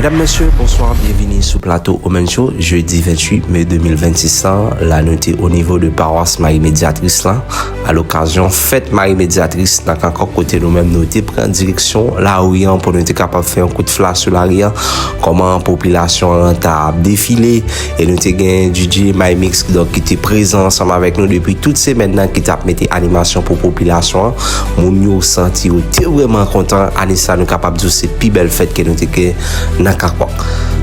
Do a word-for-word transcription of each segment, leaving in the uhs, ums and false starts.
Medam, mesye, bonswa, byenvini sou plato Omen Show, jedi venntuit me de mil vennsis lan, la nou te o nivo de pawas Mari Medyatris lan, a lokazyon fèt Mari Medyatris nan Kankòk, kote nou menm nou te pran direksyon lari an pou nou te kapab fè yon kout flash sou lari an, kòman popilasyon an t ap defile, e nou te gen D J Mymix, donk, ki te prezan ansanm avèk nou depi tout semèn nan, ki t ap mete animasyon pou popilasyon an. Moun yo santi yo te vrèman kontan. Ane sa, nou kapab di w se pi bèl fèt ke nou te gen nan Kankòk.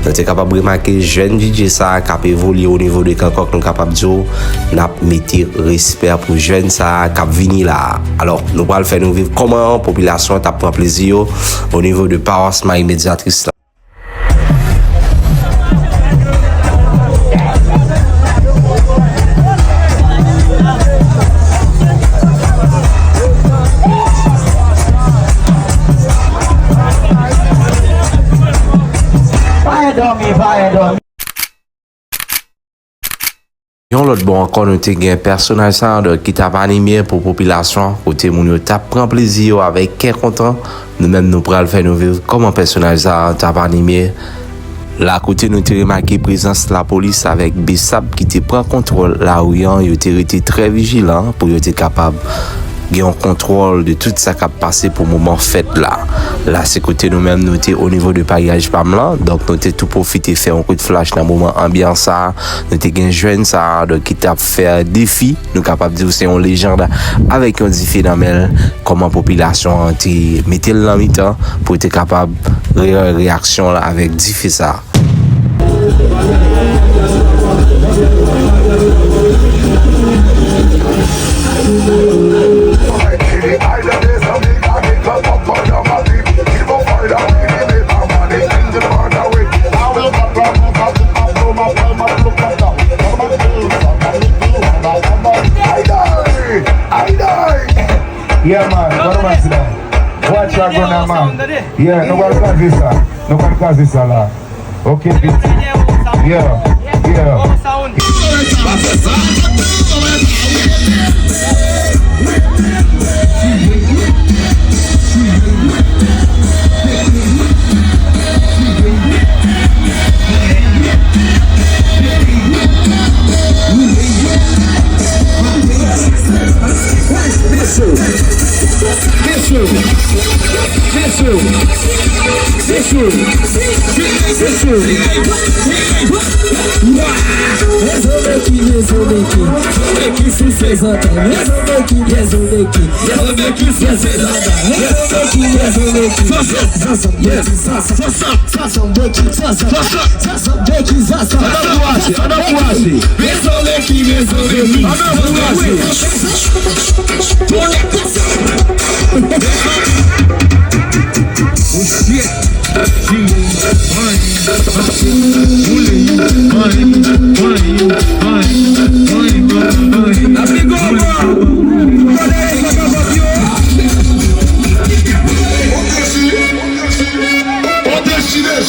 Nou te kapab remake jèn D J sa a k ap evolye o nivo de Kankòk, nou kapab di w n ap mete respè pou jèn sa a k ap vini la a. Alò, nou pral fè nou viv kòman popilasyon an t ap pran plezi yo o nivo de pawas Mari Medyatris la. Pa endòmi, pa endòmi. Yon lòt bò ankò, nou te gen pèsonaj sa a, donk, ki t ap anime pou popilasyon an, kote moun yo t ap pran plezi yo avèk kè kontan. Nou menm, nou pral fè nou viv kòman pèsonaj sa a t ap anime la, kote nou te remake prezans lapolis avèk BSAP ki te pran kontwòl lari an. Yo te rete trè vijilan pou yo te kapab gen yon kontwòl de tout sa k ap pase pou moman fèt la. La, se kote nou menm, nou te o nivo de pariyaj pa m lan. Donk, nou te tou pwofite fè yon kout flash nan moman anbyans sa a. Nou te gen jèn sa a, donk, ki t ap fè defi. Nou kapab di w se yon lejand avèk yon dife nan men l. Kòman popilasyon an te mete l nan mitan pou te kapab re-, reyaksyon l avèk dife sa a. Yeah, man, what am I saying? Watch out, gonna, man. Yeah, nou pral kraze sa. Nou pral kraze sa la. Ok, big. Yeah, yeah. Mezonbeki, mezonbeki, mezonbeki sou sezanta. Mezonbeki, mezonbeki, mezonbeki sou sezanta. Mezonbeki, mezonbeki. Zanzanbeki, zanzanbeki, zanzanbeki, zanzanbeki, zanzanbeki. Ann ankouraje, ann ankouraje. Mezonbeki, mezonbeki. Ann ankouraje.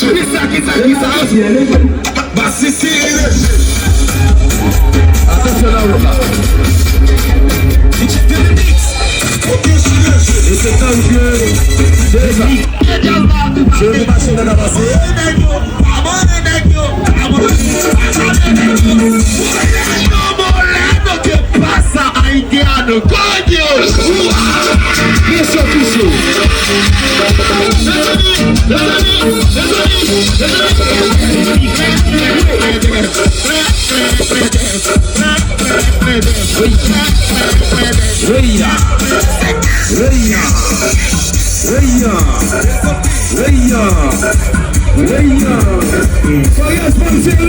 Kisa, kisa, kisa? Atansyon nan wout la. E se tank ke se sa. Se yon machin nan pase. Pasa haitiano, coño! Eso quiso. Reya, reya, reya, reya, reya. Fire Sponsor!